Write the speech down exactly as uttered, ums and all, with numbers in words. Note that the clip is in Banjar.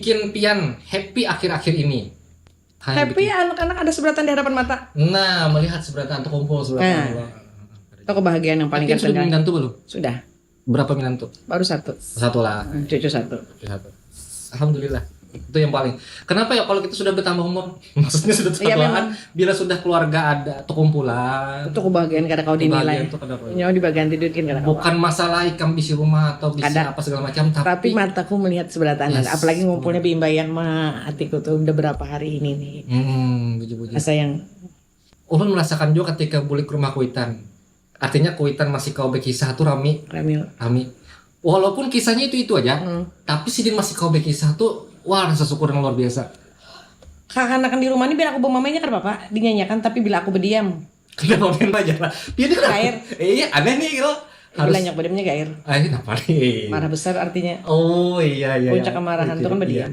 bikin pian happy akhir-akhir ini? Hal yang Happy bikin- anak-anak ada seberatan di hadapan mata. Nah, melihat seberatan atau kumpul seberatan. Nah. Itu kebahagiaan yang paling Tapi sudah tertinggal. Minantu belum? Sudah. Berapa minantu? Baru satu. Satu lah. Cucu satu. Satu. Alhamdulillah. Itu yang paling. Kenapa ya kalau kita sudah bertambah umur? Maksudnya sudah Iya, tua. Memang. Bila sudah keluarga ada atau kumpulan. Itu kebahagiaan kada kau dinilai. Kebahagiaan itu kada kau. Nyawa dibagian tidur kan kada kau. Bukan masalah ikam bisi rumah atau bisi Kada. Apa segala macam, tapi, Tapi mataku melihat seberatan. Yes. Apalagi ngumpulnya bimbayan mah hatiku tuh udah berapa hari ini nih. Hmm, buju-buju. Rasa yang Ulun merasakan juga ketika bulik ke rumah kuitan. Artinya kuitan masih kau berkisah tuh rami, rami. Rami. Walaupun kisahnya itu-itu aja, Hmm. Tapi sidin masih kau berkisah tuh, wah, rasa syukur yang luar biasa. Kakanakan di rumah ini biar aku bawa mamanya kan bapak dinyanyiakan, tapi bila aku berdiam Kenapa main aja lah? Dia ini kenapa? Gair. Eh, iya, aneh nih gitu. Harus Bila nyak berdiamnya gair. Eh, kenapa nih? Marah besar artinya. Oh, iya, iya. Puncak Iya. kemarahan Oke, itu kan iya. berdiam.